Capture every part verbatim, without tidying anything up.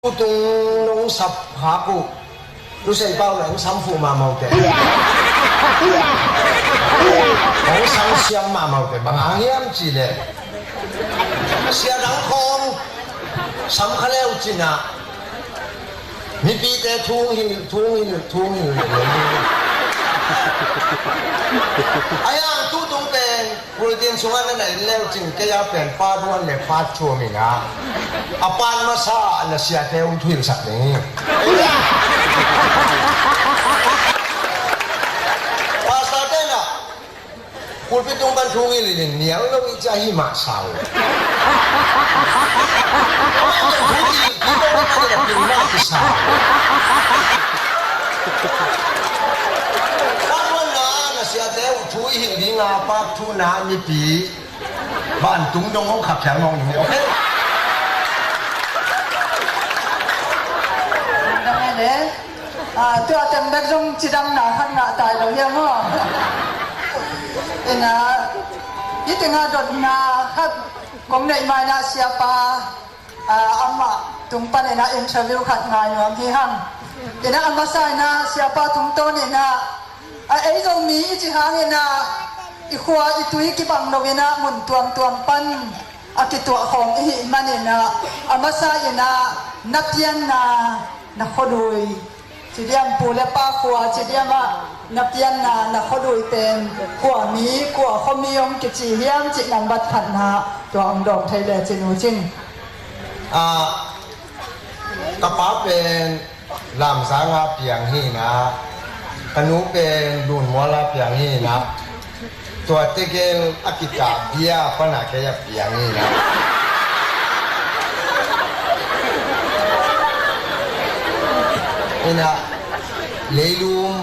Tutung nong sap khak uh. Tusen pau nong sam fuh mahmah uh teh. Nong sam siam mahmah uh teh. Bang hang hiam cih leh, sia dang khawng sam kha le uh cin ah, mipite thung hilh, thung hilh, thung hilh. Ai ang tutung pen Bulletin sungah na na en le uh cin, kei a pen part one le part two om in ah, a part masa na siate hong thuhilhsak ding hi. Pastor te na pulpit tung pan thu ngilh in nial lo i cia hi mah sau. Thu ngilh, thu ngilh, thu ngilh, thu ngilh. Part one na na siate uh thu i hilh ding a, part two na mipi vantung dong hong khap khial mawk ning, okay? Dang e le. Ah, tua teng bek zong cidamna khat ngah tai lo hiam maw? Ina, hih tengah dotna khat kong neih ma ina siapa, ah, amah tung pan ina interview khat ngai nuam hi hang. Ina a masa ina siapa tungtawn ina, a ei Zomi i ci hang ina, i khua i tui kibang lo ina mun tuamtuam pan a kituah khawm i hih man ina, a masa ina na pianna na khuadui, ci diam, pu le pa khua ci diam ah, na pianna na khuadui pen kua mi, kua khuami hong kici hiam cih nambat khatna tua hong dawng thei le cin uh cin. Ah, ka pa pen Lamzang a piang hi ina, ka nu pen Lunmual a piang hi ina, tua tegel a kikah bia pan a kei a piang hi ina. Ina, Leilum,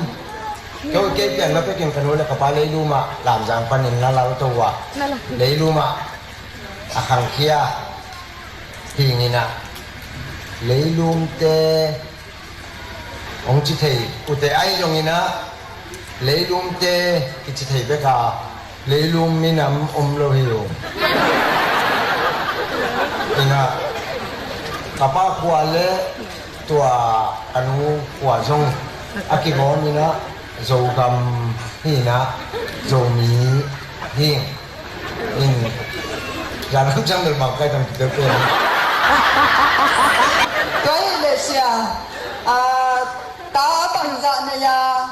kei, kei pian ma pekin ka nu le ka pa Leilum ah Lamzang panin na lau to uh a. Leilum ah a khangkhia hi ina, Leilumte hong ci thei uh teh, ahi zong ina, Leilumte kici thei bek a, Leilum minam om lo hi uh. Ina, ka pa khua le tua ka nu khua zong a kigawm ina, Zogam hi ina, Zomi hi. In, zan lam ciang bel bang kai tam kite pen. Tua hi le sia, ah, ta bangzah nei a,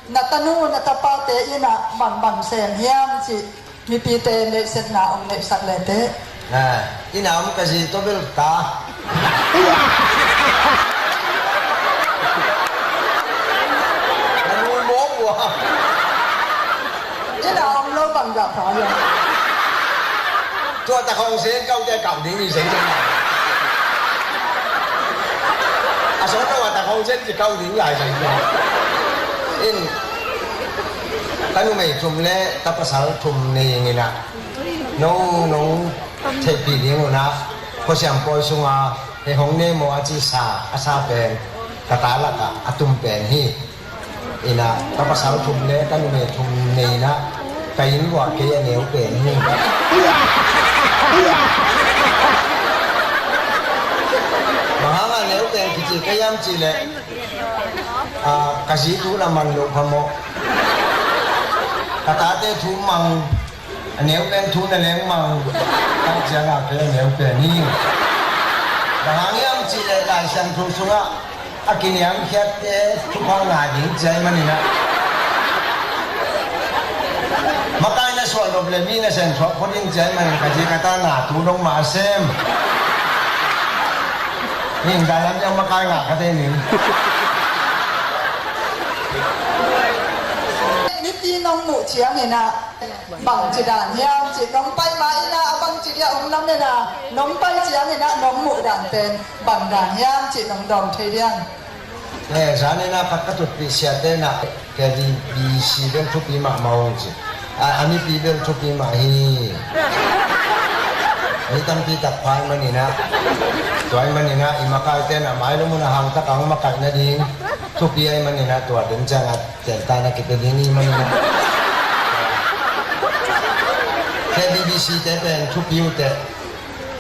na tanu na tapate ina bang bang sem hiam cih mipite neihsetna hong neihsak le teh. Ah, ina om ka zi tawh bel ta. Na nu mawk uh a. Ina om lo bangzah pha hiam? Tua ta khawng sen kau te kau ding hi sen sen. A sawt lo a ta khawng sen ki kau ding lai sen sen. In, ka numei thum le ta pasal thum nei ing ina, no nong theihpih ding uh na, khuasiam pawi sunga hei hong ne maw a ci sa, a sa pen ka ta lakah a tum pen hi. Ina, ka pasal thum le ka numei thum nei ina, ka inn uah kei a neu pen hi. Bang hang a neu pen kici ka hiam cih leh, ah, ka zi thu na man loh pha maw, ka tate thu mang, a neu pen thu na leng mang, tak ciang a kei a neu pen hi. Bang hang hiam cih leh Lai Siangtho sungah a kiniamkhiatte thupha ngah ding ci ahih manin ah, makai na suah nop leh mi nasem suak phot ding ci ahih manin ka zi ka ta na tu dong mah a sem. Ning dalam ciang makai ngah ka tei ning. Mipi nong muh ciangin ah bangci dan hiam cih nong pai ma ina, a bangci dia hong lam ina, nong pai ciangin ah nong muh dan pen bang dan hiam cih nong dawng thei diam? Eh, zan ina khat ka tutpih siate na, K B B C bel thupi mahmah uh ci. A, a mipi bel thupi mah hi. Mi tampi tak pha ahih manin ah, tua ahih manin ah i makaite na mailam hun a hang tak a hong makaih nading thupi ahih manin ah, tua den ciang a tenta na kipia ding hi manin ah, K B B C te pen thupi uh teh.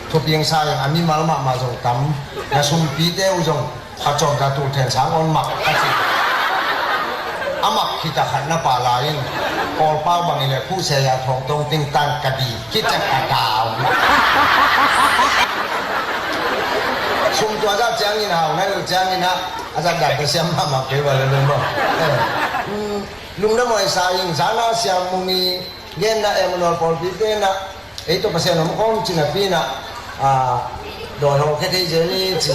Thuping sa in a mimal mahmah zong tam, na sumpite uh zong khat sawm za tul then sang on mak ka ci. A mak khita khat na pah lai in, kawlpau bang i le khuhse ya thawngtong tingtan ka di, khit ciang ka dau. Sum tua zah ciangin hau na uh ciangin ah, a zat dan ka siam mahmah kei va le lung bang. Eh, mm, lungdam huai sa in, zana siam mumi genna Emmanuel pawlpi tenna, ei tawh Pasian om khawm cina pina, a, dawi hawl khe thei zel i ci.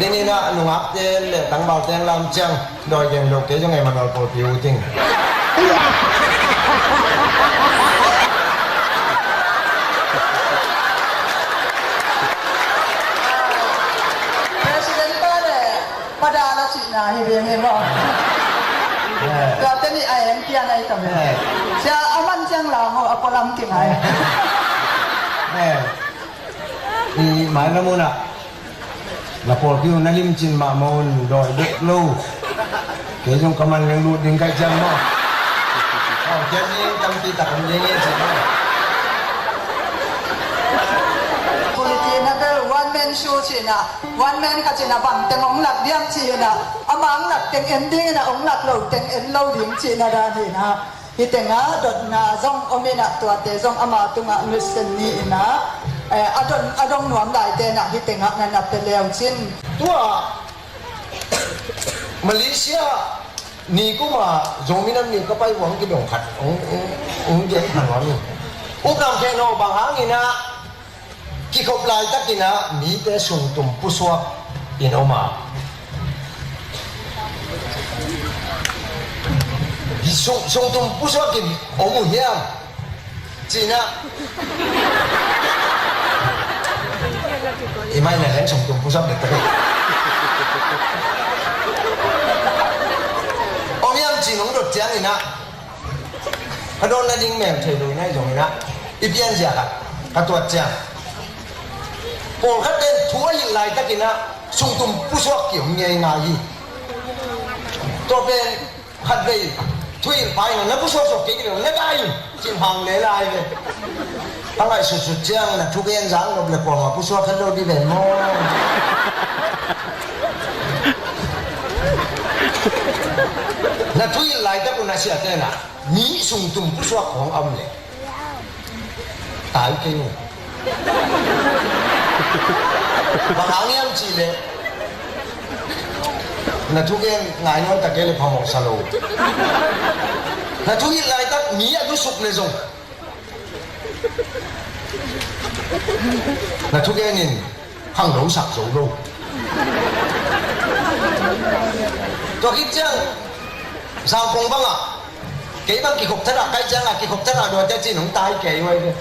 Dingina nungakte le tangvalte lam ciang dawi gen lo kei zong Emmanuel pawlpi uh ding. President pa le Pada la cihna hi ve me maw? Eh. Tuate nih a eng pian ahi ta ve. Eh. Sia a man ciang la maw a pualam kingai. Eh. I mai na mun ah na pawlpi uh na limcin mah maw un dawi bek lo. Kei zong ka man leng lut ding kai ciang maw? Aw, kei ni tampi tak om ding i ci maw? Quality na bel one man show cihna. One man khat cihna bang teng hong lak diam cihna, ama hong lak teng en ding ina, hong lak lo teng en lo ding cihna dan hina. Hi tenga dotna zong om ina, tuate zong ama tungah nusiat ni ina, eh, a don, a dong nuam daite na hi tenga na na pe leu cin. Tua Malaysia ni kuma Zomi Nam Ni ka pai uang kidong khat hong, hong, hong gen khat uang ni. Ukam khen aw, bang hang ina kikhop laitakin ah mite sungtum pusuak in om a. Sung, sungtum pusuak in om uh hiam? Cina. I mai na leng sungtum pusuak dek tak. Om hiam cin hong dot ciangin ah ka dawn nading mem thei lo i nai zongin ah, i pianzia khat ka tuat ciang, pawlkhat ten thu a hilh laitakin ah sungtum pusuak kiom ngeingai hi. Tua pen khatvei thu hilh pa in na pusuak suak kei kei lo na dai in cin hang le lai ve. Ka ngaihsutsut ciang na thugen zang nop le kuamah pusuak khat lo dih ven maw? Na thu hilh laitak uh na siate na mi sungtum pusuak khawng a om le tai kei uh. Bang hang hiam cih leh na thugen ngai nawn ta kei le phamawh sa lo. Na thu hilh laitak mi a lusuk le zong na thugen in khangno sak zo lo. Tua khit ciang Zangkong bangah kei bang kikhop thadah kai ciangah kikhop thadah duate cin hong tai kei uh ahi ve.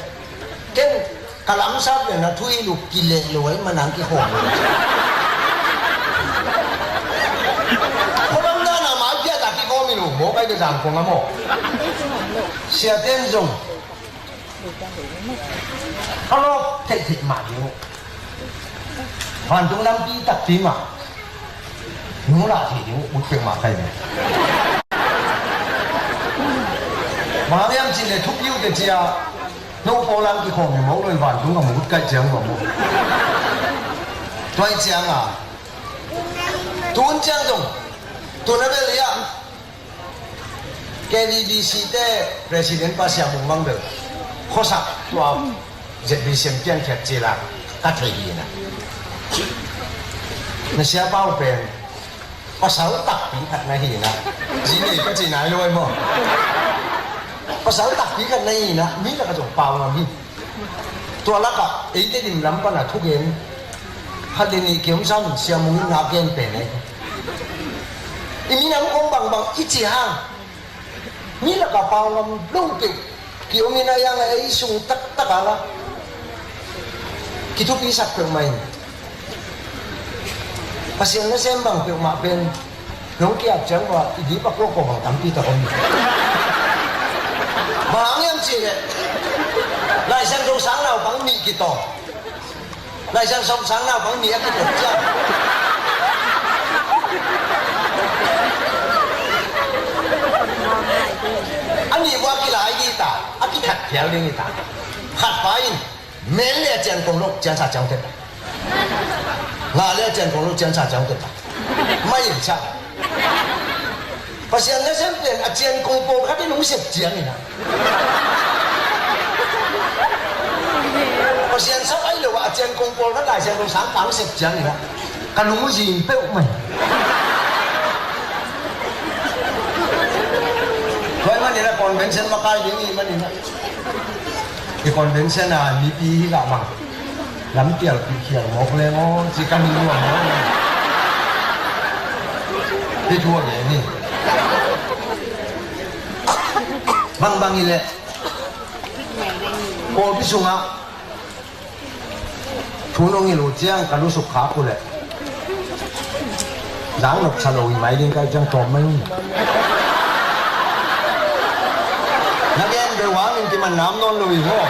Ken ka lamsap le na thu hilh uh kileh lo ahi manang kikhawm lo. Khuadam dana mai piata kikhawm hi lo maw kai ve Zangkong ah maw? Siaten zong ka lawp theihtheih mah ding uh. Vantung lampi takpi mah nung lah theih ding uh ut peuhmah kai ve. Bang hang hiam cih leh thupi uh teh cia no pawl lam kikhawm hi mawk lo in vantung ka mut kaih ciang mawk. Tua hi ciang a tun ciang zong tun a bel hi ah K B B C te President pa Sia Mung Mang bel khuasak tua Z B C M piankhiat cila ka thei hi na. Na sia pau pen pasal takpi khat na hi na. Zi nei ka ci nai lo ai maw? Pasal takpi khat na hi na, mi lak a zong pau ngam hi. Tua lakah eite dim lam pana thugen khat le nih kiom sam Sia Mung in na gen pen ai. I minam kong bangbang i ci hang mi lakah pau ngam lo peuh kiom in a yang a ei sung taktak a la kithupisak peuhmah in Pasian nasem bang peuhmah pen nong kiap ciang ua i dip a kuakua bang tampi tak om. Bang hang hiam cih leh Laisiangtho sang naupang nih kitawng. Laisiangtho sang naupang nih a kitawng ciang a nih bua kilai dih ta, a kithat phial ding hi ta. Khat pa in Men le a cian kong lo ciansa ciang teta. Nga le a cian kong lo ciansa ciang teta. Mai in ciang. Pasian nasem pen a cian kong pawlkhat in hong sep ciangin ah, Pasian sap ai lo ah a cian kong pawlkhat Lai Siangtho sang kang sep ciangin ah, ka lung zing peuh mai. Tua ahih manin ah convention makai ding i hih manin ah, i convention ah mipi hi zah bang lampial pi khial mawk leng aw ci ka mi nuam maw. Hih thu a gen hi. Bangbang hi leh pawlpi sungah thu nong hilh uh ciang ka lusuk khak uh leh zang nopsa lo hi mai ding ka hih ciang tawm mai uh. Na gen beuh hangin kiman nam nawn lo hi maw.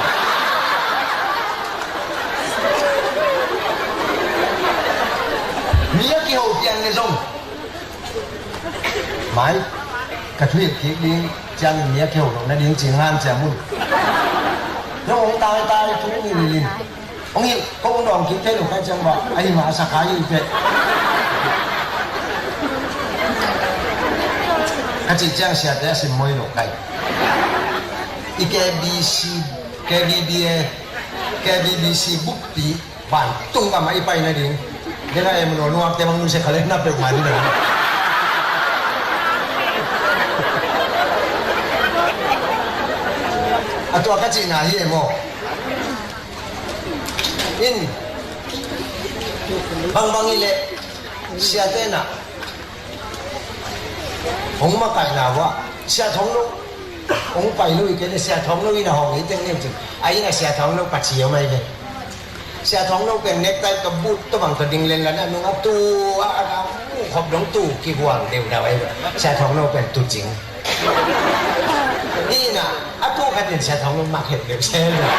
Mi a kiho pian le zong mai ka thuhilh kik ding ciangin mi a kiho loh nading cing hanciam un. Nong hong taitai thu nililin hong hilh ko hong dawng kik thei lo ka hih ciang bah ahi mah a sa kha hi teh. Ka cih ciang siate a simmawh hi lo ka hi. I K B C, K B B A, K B B C bukpi vantung gam ah i pai nading. Dena em lo nuak te mang nu se khalen na peuh mah ding. A tua ka cihna hi e maw. In bangbang hi leh siate na hong makaihna uh ah Sia Thawng Lo hong pai lo hi kei leh Sia Thawng Lo in a hong hi teng neu cin a inn ah Sia Thawng Lo paci om ahi ve. Sia Thawng Lo pen nektai tawh but tawh bang tawh ding lenlan a nung a tu a a a khop dong tu kigual deudau ahi ve. Sia Thawng Lo pen tucing hi in ah a tu khat in Sia Thawng Lo mak het deuh se lo.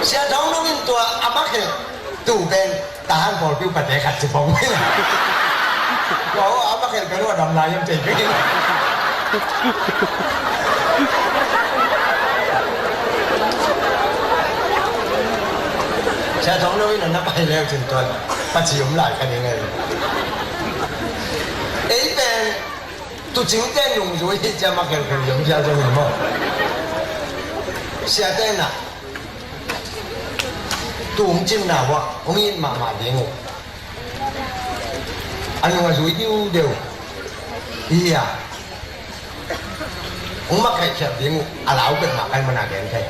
Sia Thawng Lo in tua a mak het tu pen Tahan pawlpi upate khat ci pong. Tua uh a mak het pen uh a dam lai hiam tei pen. Sia Thawng Lo in a na pai leu cin tuan paci om lai ka ding ahi. Ei pen tucingte nungzui hi cia mak het pen zong cia zong hi maw. Siate na tung cimna uh ah hong it mahmah ding uh. A nung a zui diudeu hi a, hong mak khaikhiat ding uh a lau peuhmah kai mana gen thei.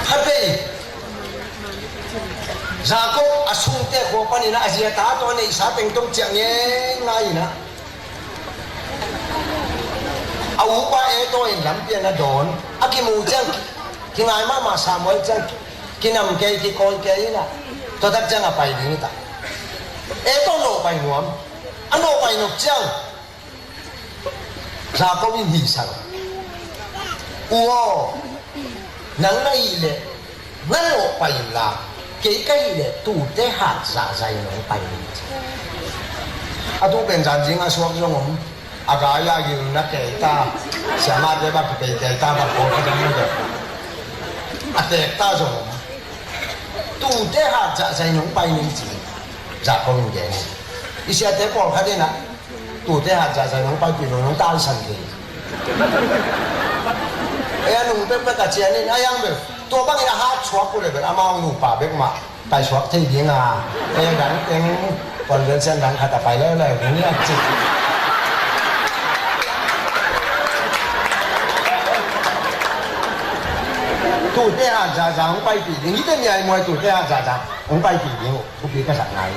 Khatvei Jacob a sungte khua panin a zia ta tawh a neihsa teng tawh ciah ngeingai in a, a upa Esau in lampi a na dawn a kimu ciang kingai mahmah Samuel ciang kinam kei kikawi kei in a, tua tak ciang a pai ding hi ta. Esau nawh pai nuam, a nawh pai nop ciang Jacob in hih sang, U aw, nang na hih leh na nawh pai inla, kei ka hih leh tuute hat zahzah in hong pai in. A tu pen zanzing a suak zong om, a gai a gil na kei ta, siamate bang kipei kei ta bang pawl ka dang na deuh a tek ta zong om. Tuute hat zahzah in hong pai in ci Jacob in gen hi. I siate pawlkhat in a, tuute hat zahzah in hong paipih lo, nong taisan thei. Ei a nung pekpek a cian in a yang bel tua bangin a hat suak uh le bel amau nupa bek mah paisuak thei ding a, ei a dang teng convention dang khat a pai leuleu ding hi a ci. Tuute hat zahzah hong paipih ding hi te, mi ai muai tuute hat zahzah hong paipih ding uh. Thupi ka sak ngai.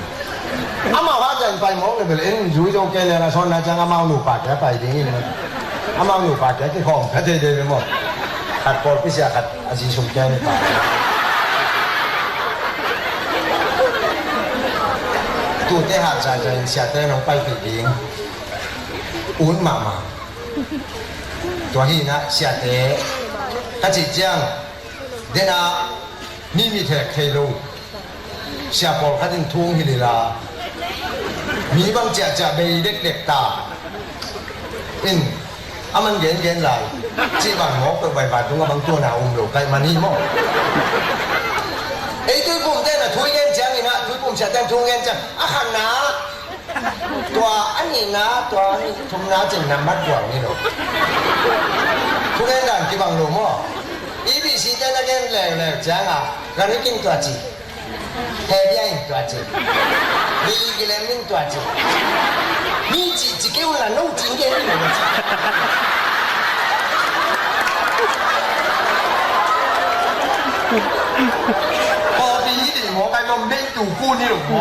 Amau hat zah in pai mawk le bel en zui zo kei le la sawn na ciang amau nupa kia pai ding in. Amau nupa kia kikhawm kha thei dei ve maw. Khat pawlpi sia khat a zi sung kia nupa. Tuute hat zahzah in siate nong paipih ding. Ut mahmah. Tua hi na siate ka cih ciang dena mi mi thek thei lo. Sia pawlkhat in thu hong hilh inla, Mi bang ciahciah bei dekdek ta. In, a man gengen lai. Cih bang mawk peuh bai vantung a bang tuana um lo kaih man hi maw? Ei Tuiphum ten a thu i gen ciangin ah, Tuiphum siaten thu gen ciang a khatna, tua a nihna, tua a thumna cin nambat guang ni lo. Thu gen dan kibang lo maw? E B C ten a gen leuleu ciangah, gari king tua ci. He bia in tua ci. Lili gilem in tua ci. Mi ci ci keu la no ci nge ni lo ci. Ko bi ni di mo kai mo mei tu ku ni lo mo.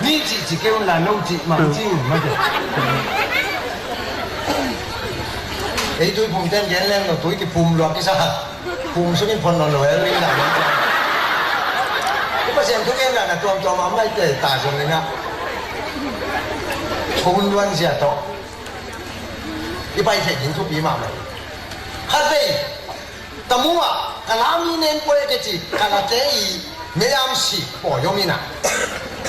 Mi ci ci keu la no ci ma ci ma ci. Ei Tuiphum ten gen leng lo tui kiphum luak kisa. Phum sungin phon nawn lo el ring dah. I Pasian thu gen dah na tuamtuam a maite ta zong ina. Ko hun luan zia tawh i pai thei ding thupi mahmah. Khat vei Tamu ah ka la mi nen poi a kici ka la te i meyam sik pawi om ina.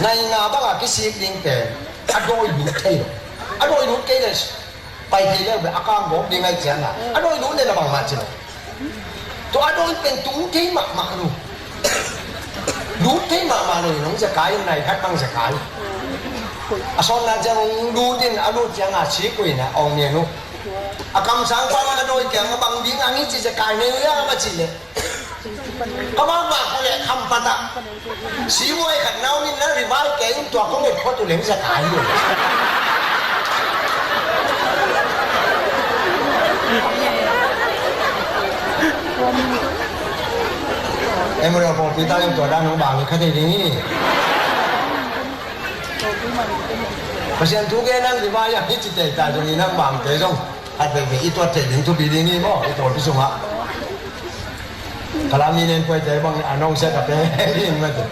Nai nga banga kisik ding pen a dawi lut thei lo. A dawi lut kei le pai thei leu beh a kang gawp ding ai cian a. A dawi lut le na bangmah ci lo. Tua a dawi pen tung thei mahmah lo. Lut thei mahmah lo in hong zekai in nai khat bang zekai. A sawnna ciang hong lut in a lut ciang a sik uh in a hong nian uh. A kamsang pa a dawi kiang a bang ding ang hi ci zekai nei uh hiam a cih leh. Ka bang bak uh leh kham patah. Sivuai khat nau min na rivai kei in tua kong et phot uh leng zekai uh. Emmanuel pawlpi ta in tua dan hong bang hi kha thei ding hi. Pasian thu gen ang rivai a hi ci tei ta zong in ang bangte zong. Khat veve i tuat thei ding thupi ding hi maw, i tawlpi sungah. Ka la mi nen puaite bang a nong sia ka pe in mate.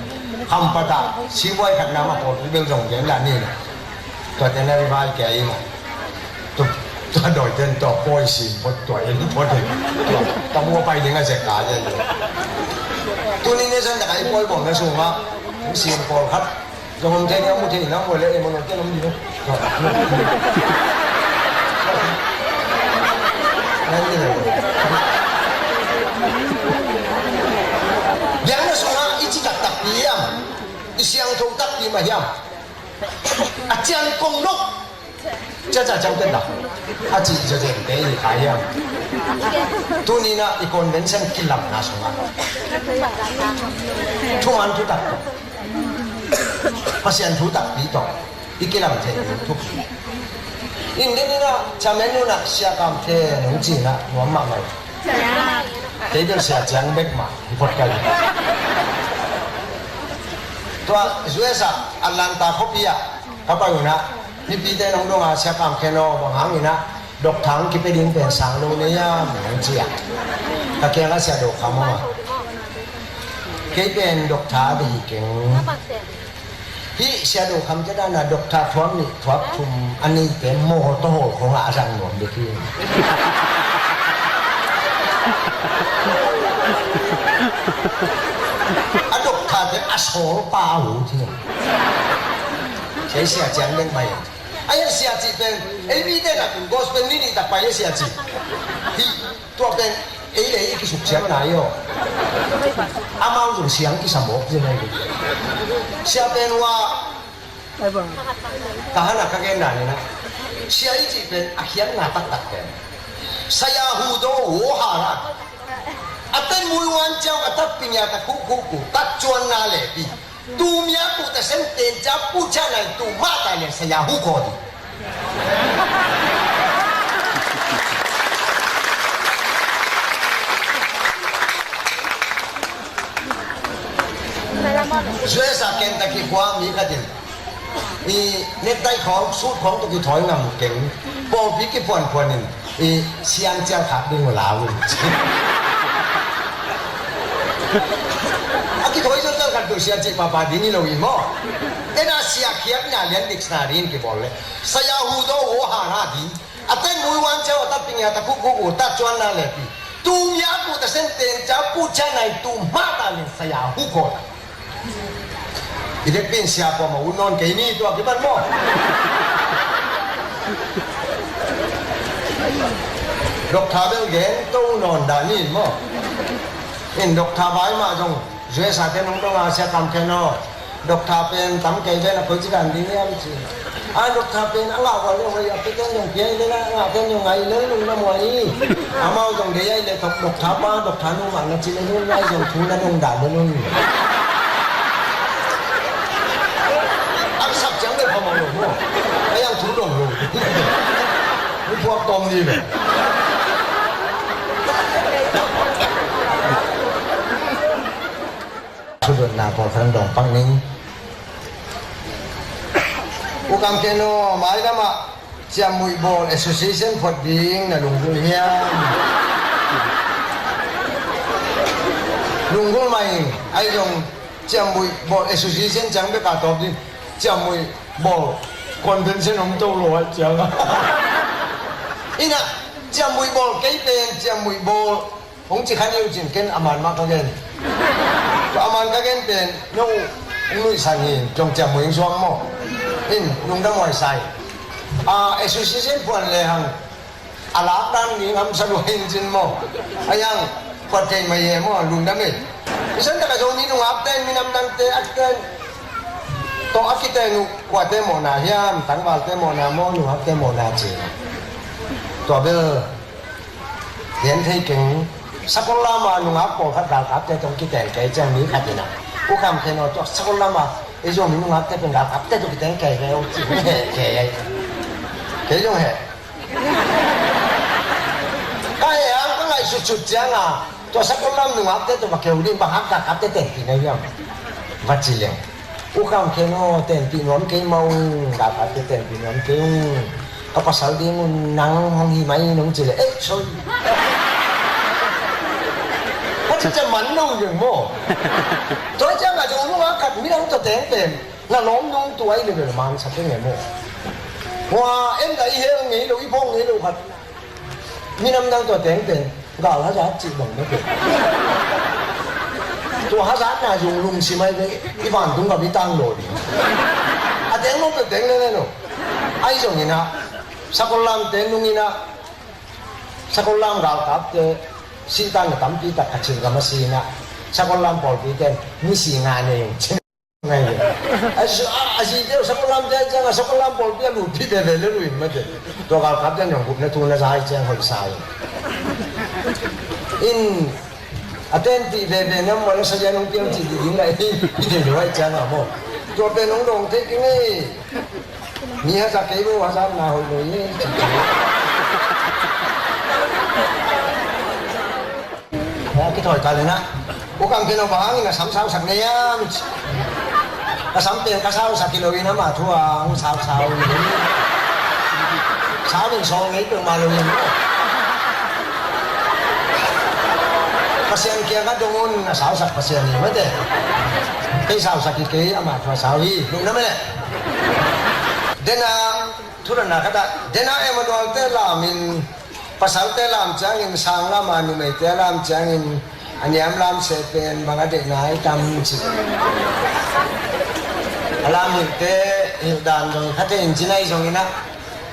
Kham patah, sivuai khat na ma tawlpi bel zong gen la ni na. Tua te na rivai kei hi maw. Tu, tua dawi ten tua pawi sin phot tua in phot in. Tua, tua mua pai ding a zek ka zek. Tuni ne san ta ka i pawi bawm na sungah. Sin pawl khat. Zong om thei ni, om thei ni, om le, em, om thei, om ni. Biakna sungah i ci taktak pi hiam, i siangtho takpi mah hiam, a cian kong lok. Ciaca ciang pen dah a ci zazen te i khai hiam. Tuni na i convention kilamna sungah thuman thutak tawh, Pasian thu takpi tawh i kilam thei ding thupi. In den in ah chairman nun ah Sia Kam Khen hong ci in ah nuam mahmah. Kei bel Sia Ciang bek mah hong phot kai. Tua U S ah Atlanta khuapi ah ka pai un ah mipite nong dong a Sia Kam Khen aw, bang hang in ah doctor hong kipia ding pen sang lo nei hiam hong ci a. Ka kiangah Sia Do Kham aw, kei pen doctor bek hi keng. Hih Sia Do Kham te dan a doctor thuak nih thuak thum a neite mawtaw hawl khawngah a zang nuam bek hi. A doctor te a sawl pa a hu thei. Sia, Sia Ciang bek mah hi. A hian Sia cih pen ei mite na gospel ni nih tak pai a Sia cih. Hih tua pen ei le ei kisuksiatna hi aw. Amau zong siang kisa mawk zia na hi. Sia pen uh ah, ka han a ka genna ni na, Sia i cih pen a khiatna taktak pen Saya Hu Do Wo Ha Ra. A tat mui wan ciau a tat ping ya ta khuh khuh khuh tat cuan na le pi. Tu mya ku ta sen ten ca pu ca nai tu ma ta le Saya Hu Ko di. U S a Kentucky khua mi khat in i necktie khawng, suit khawng tawh kithawi ngam keng. Pawlpi kiphuanphuan in i siang ciang khak ding uh lau in. A kithawi zawzal khat tawh sia cih papa ding hi lo hi maw? Ena sia khiatna lian dictionary in kibawl leh Saya Hu Do Wo Ha Ra di. A ten mui wan ciau a tat ping ya ta khuh khuh khuh tat cuan na le pi. Tu mya ku ta sen ten ca pu ca nai tu ma ta le Saya Hu Ko la. I dekpi in sia pawh mah ut nawn kei ni, tua kipan maw? Doctor bel gen to nawn dah ni maw? In doctor vai mah zong U S A te nong dong a, Sia Kam Khen aw, doctor pen tam kei ve, na koi ci dan ding hiam ci. A, doctor pen a ngah ua le hoih a, pia ten zong pia hi le, a ngah ten zong ngah hi le, lungdam huai hi. Amau zong deih ahih leh tawh doctor pa, doctor nu mah na ci le nun, ngai zong thu na nong dah le nun. A sak ciang le phamawh lo maw? A yang thu dong lo. Ni puak tawm ni ve. Thudotna pawlkhat dong pak ning. U Kam Khen aw, mailam ah Ciambuih Bawl Association phuat ding na lunggulh hiam? Lunggulh mah ing, ahi zong Ciambuih Bawl Association ciang bek a tawp ding, Ciambuih Bawl Convention om to lo ahih ciang. Ina, Ciambuih Bawl kei pen, Ciambuih Bawl hong ci kha ni uh cin, ken a man mah ka gen. Tua a man ka gen pen, no, hong nuihsan hi, zong ciambuih hong suang maw. In, lungdam huai sa hi. A, association phuan lehang, a lak dan ding hamsa lua hi cin maw. A yang, phuat thei mah hi maw, lungdam hi. Isan tak a Zomi nungakte, minam dangte, a ten. Tua a kiten uh, kuate mawhna hiam, tangvalte mawhna maw, nungakte mawhna ci. Tua bel, gen thei keng, Sakol lam a nungak pawlkhat galkapte tawh kiten kei ciang mi khat in a, U Kam Khen aw, tua Sakol lam a ei Zomi nungakte pen galkapte tawh kiten kei ve, hong ci, hong heh kei. Kei zong heh. Ka heh hang ka ngaihsutsut ciang a, tua Sakol lam nungakte tawh va keu ding, bang hang galkapte tenpih na hiam, va ci leng. U Kam Khen aw, tenpih nuam kei mah ung, galkapte tenpih nuam kei ung. Ka pasal ding un nang hong hi mai nong ci leh, eh, sorry. Ka ci ciang man lo ding maw. Tua ciang a zong nungak khat midang tawh teng pen, na lawm nung tuai le bel man sa keng e maw. Hua, en dah i hel ngei lo, i phawk ngei lo khat. Minam dang tawh teng pen, gal hazat cih bang mah teh. Tua hazatna zong lungsim ahi ve, i vantung gam i tang lo ding. A teng lo pe teng le le lo. Ahi zongin ah, Sakol lamte nungin ah, Sakol lam galkapte, sihtanna tampi tak Kachin gam a si in ah, Sakol lam pawlpite, misi nga nei ung. Ngai ve. A si, a, a si teu Sakol lamte ciang a Sakol lam pawlpi a lutpih veve le luin mate. Tua galkapte nong gupna thu na za hi ciang hoih sa hi. In, a tenpih veve ngam mawh na sa lian hong piang cih dih ding lai hi. I thei lo hi ciang a maw. Tua pen hong dawng thei keng ei. Mi hazat kei bo, hazatna hoih lo hi. A kithawi kal in ah, U Kam Khen aw, bang hangin na sam sausak na hiam? Ka sam pen ka sausak hi lo in, amah thu a hong sausau hi. Sau in sawl ngei peuhmah lo in. Pasian kiang ka dong un, na sausak Pasian hi mate. Kei sausak hi kei, amah thu a sau hi. Lungdam e. Dena, thudotna khat ah, dena Emmanuel te lam in, pasalte lam ciangin sang lam a, numeite lam ciangin a niam lam se pen bang a deihna i tam ci. A lam hilhte hilh dan zong kha thei in ci nai zongin ah,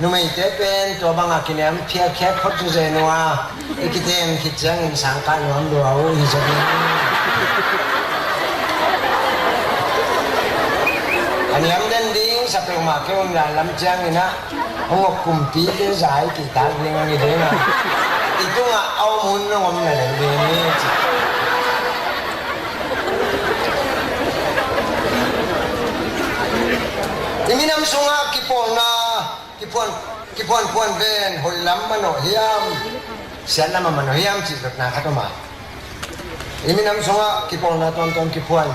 numeite pen tua bang a kiniam phiatkhiat phot zu zen uh a, i kiten khit ciangin sang kah nuam lua uh hi zongin. A niam den ding sa peuhmah kei un lai lam ciangin ah, hong uk kumpite zai kihtak ding a ngi ding a, i tungah a om hun hong om na leng ding hi ci. I minam sungah kipawlna, kiphuan, kiphuanphuan ven hoih lam manawh hiam, siat lam a manawh hiam cih dotna khat om a. I minam sungah kipawlna tuamtuam kiphuan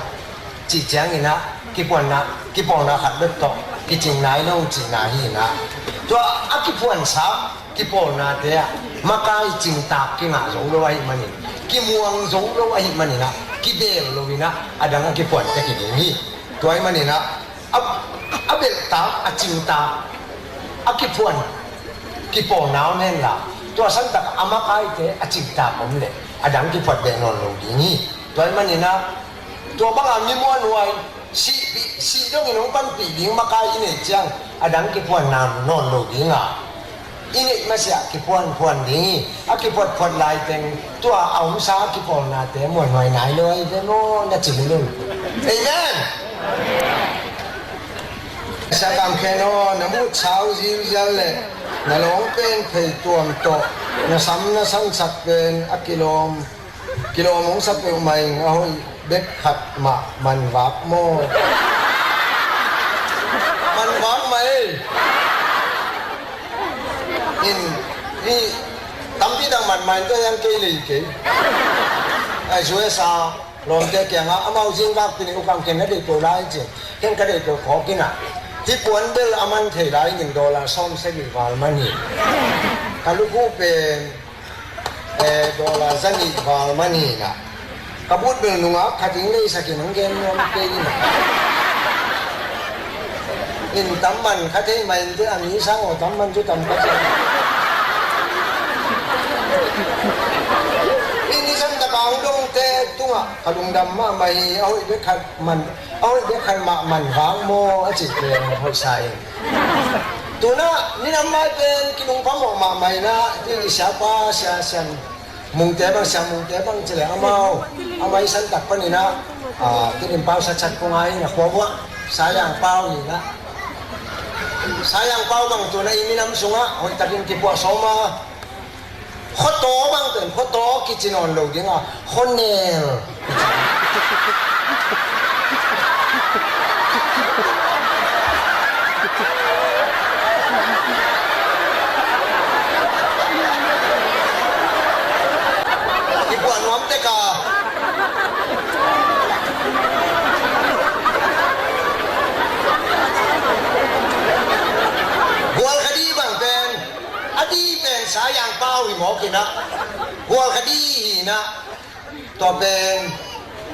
cih ciangin ah, kiphuanna, kipawlna khat bek tawh kicing nai lo cihna hi in ah, tua a kiphuansa kipawlnate ah makai cingtak kingah zo lo ahih manin, kimuang zo lo ahih manin ah, kibel lo in ah, a dang a kiphuan tek hi ding hi. Tua ahih manin ah, a, a belhtak, a cingtak, a kiphuan, kipawlna om henla, tua santak a makaite a cingtak om leh a dang kiphuat beh nawn lo ding hi. Tua ahih manin ah, tua banga mi muanhuai, Sih, sih dongin hong panpih ding makai i neih ciang a dang kipuan nam nawn lo ding a, i neih masiah kipuanpuan ding hi. A kipuatpuat laiteng tua a omsa a kipawlnate muanhuai nai lo ahi ve maw, na ci lulun. Amen. Siakam Khen aw, na mutsau ziuzial le na lawng pen phei tuam tawh na sam na sansak pen a kilawm, kilawm hong sa peuhmah ing. A hoih bek khat mah man vak maw? Man vak mah ei. In, hi, tampi tak man mah in, tua hiang kei lei kei. Ai, U S A lawmte kiangah amau zing vakpi ni, U Kam, ken na deih peuh lai ci. Ken ka deih peuh khawk in ah, hih puan bel a man thei lai ning, dollar sawm sagih val man hi. Ka lukhu pen, eh, dollar za nih val man hi in ah, ka but bel nungak khat in leisak in hong gen nuam kei in ah. In tam man kha thei mah in teh, a mi sang aw, tam man cu tam kha thei. In i zan tak a hong dongte tungah ka lungdam mahmah hi. A hoih bek khat man, a hoih bek khat mah man vak maw a cih pen hoihsa in. Tunah minam mai pen kinungphamawh mahmah in ah, i siapa Sia Sian Mungte bang, Sian Mungte bang ci leh amau, amau i san tak panin ah, ah, kei in pau sa chat kong ai in ah, khua buah Sayang Pau hi in ah. Sayang Pau bang tunah i minam sungah hoihtakin kipuah sawm a, Khuataw bang pen, Khuataw kici nawn lo ding a, Khuanel. Kipuah nuam tek a. Gualkhadi bang pen, a di pen Sayang Pau hi mawk in ah, Gualkhadi hi in ah. Tua pen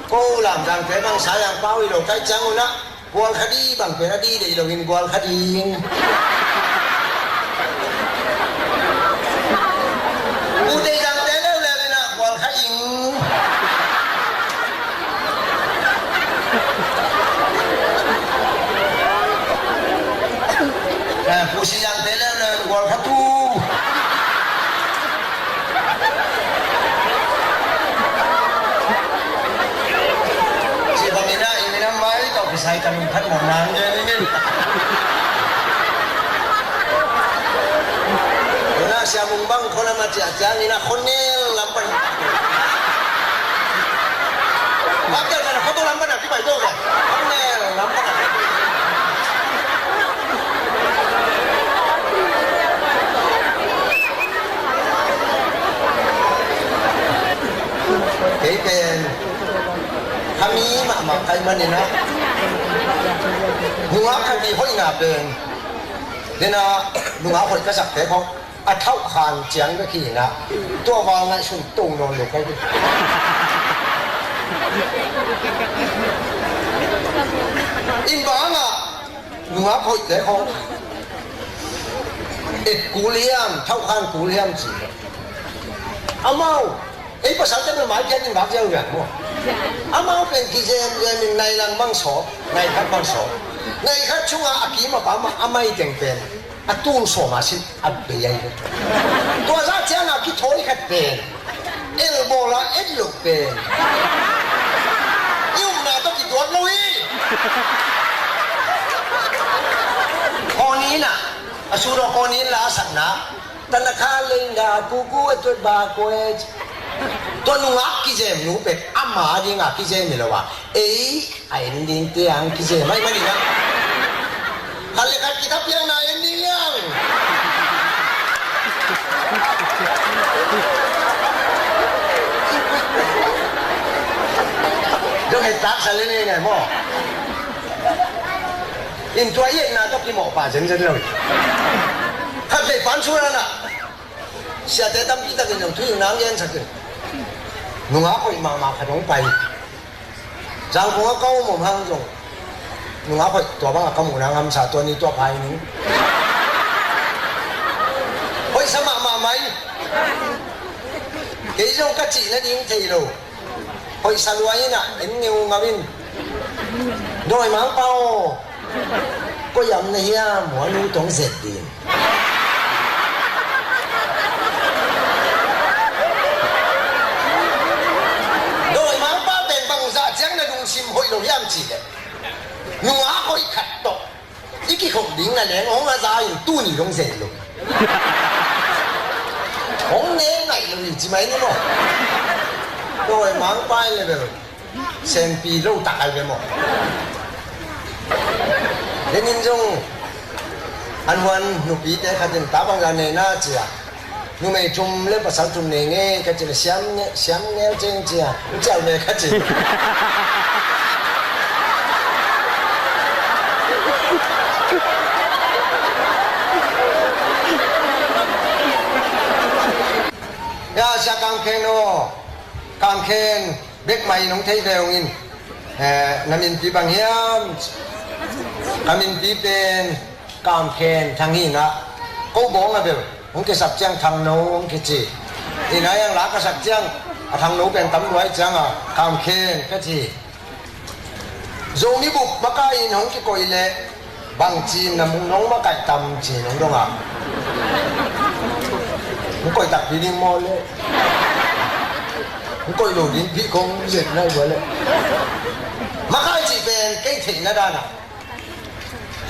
ko Lamdangte bang Sayang Pau hi lo ka hih ciang un ah, Gualkhadi bang pen a di deih lo in Gualkhading. Pu Deih Zangte leuleu in ah Gualkhaing. Eh, Pu Si Zangte leuleu in Gualkhatu. Ci bangin ah i minam mai tawh kisai ka lungkhat mawh nang gen ning. Tuna Sia Mung bang Khualam a ciah ciangin ah Khuanel lam pan. Baktel kan Khuatu lam pan a kipai to kan. Khuanel lam pan a. Kei pen khami mahmah ka hih manin ah, nungak khat i hoihna pen, dena nungak hoih ka sakte khawng a thauhkhan ciang bek hi in ah, tua val ngaihsun to nawn lo ka hi. In bang ah nungak hoihte khawng et kul hiam, thauhkhan kul hiam ci. Amau, ei pasalte bel mai pian in vak ziau rian maw? Amau pen kizemzem in nai lang bang sawp, nai khat bang sawp. Nai khat sungah a kim a pam ah a mai teng pen a tul sawm a sit a bei ahi ve. Tua zah ciang a kithawi khat pen elbawl a et loh pen i upna tawh kituak lo hi. Kawnin ah, a sut aw, kawnin la a satna, tanakha leinda kuku a tuat ba kue. Tua nungak kizem nu pen ama dinga kizem hi lo a, ei a en ding tiang kizem ahi manin ah, khat le khat kithapiakna en ding hiang. Dong hei taksa le nei ngai maw? In tua i etna tawh kimawh pah zenzen lo hi. Khat vei pan sung ah na, siate tampi takin zong thu i nang gensak in, nungak hoih mahmah khat hong pai. Zangkong a ka om om hang zong nungak hoih tua bangah ka muh nang hamsa, tua ni tua pha hi ning. Hoihsa mahmah mai. Kei zong ka cih nading thei lo. Hoihsa lua in ah en ngeungau in. Dawimangpa aw, koi am na hiam? Huan uh tong zet ding. Dawimangpa pen bangzah ciang na lungsim hoih lo hiam cih leh, nungak hoih khat tawh i kikhop ding na leng hong a za in tuni dong zet lo. Hong ne ngaih lo hi ci mai ni maw? Dawimangpa in le bel senpi lo tak ai ve maw? Lenin zong an huan nupite khatin ta bangzah nei na ci a, numei thum le pasal thum nei ngei ka ci le siam nge-, siam ngel ceng ci a, ciau ve ka ci. Ya, sia Kam Khen aw, Kam Khen bek mah in hong thei ve hong in. Eh, na minpi bang hiam? Ka minpi pen Kam Khen Thang hi na. Ko bawng a bel hong kisak ciang Thang No hong kici. Ina yang la ka sak ciang a Thang No pen tam duai ciang a Kam Khen ka ci. Zomi bup makai in hong kikoih leh bangci na mung nong makai tam ci nong dong a. Hong koih takpi ding maw le? Hong koih lo ding pi kong zet nai bua le. Makai cih pen kei theihna dan a,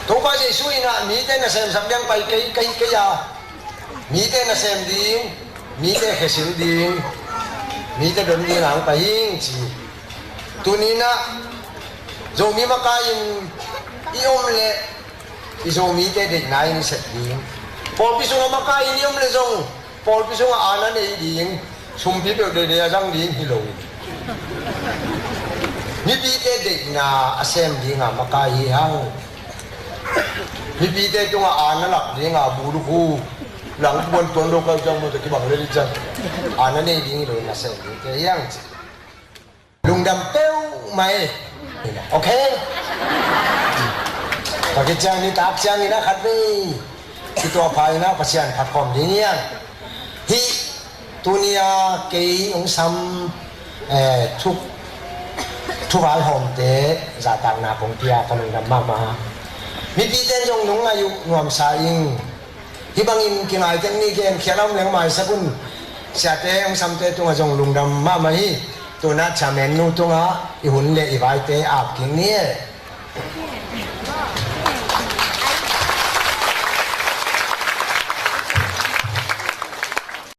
Topa Jesu in a mite na semsak ding pai kei, kei, kei a, mite na sem ding, mite khesil ding, mite don ding ang pai hing ci. Tuni in a Zomi makai in i om leh i Zomite deihna in i sep ding. Pawlpi sungah makai in i om leh zong pawlpi sungah aana nei ding, sumpi peuh deidei a zang ding hi lo in, mipite deihna a sem dinga makai hi hang. Mipite tungah aana lak dinga bulukhu lang puan tuan lo kau ciang mawtaw kibang le dih ciang aana nei ding hi lo in a sem dingte hi hang ci. Lungdam peuhmah e. Ok. Pakiciang nitak ciangin a khat vei kituahpha in a Pasian phatkhawm ding hian. Hih tuni a kei hong sam, eh, thu, thuvaihawmte zahtakna kong pia ka lungdam mahmah. Mipite in zong nung ngaih uh nuamsa ing. Hih bangin kingai tek ni gen khiat a om leng maisak un. Siate hong samte tungah zong lungdam mahmah hi. Tuna chairman nu tungah i hun le i vaite ap kik ni e.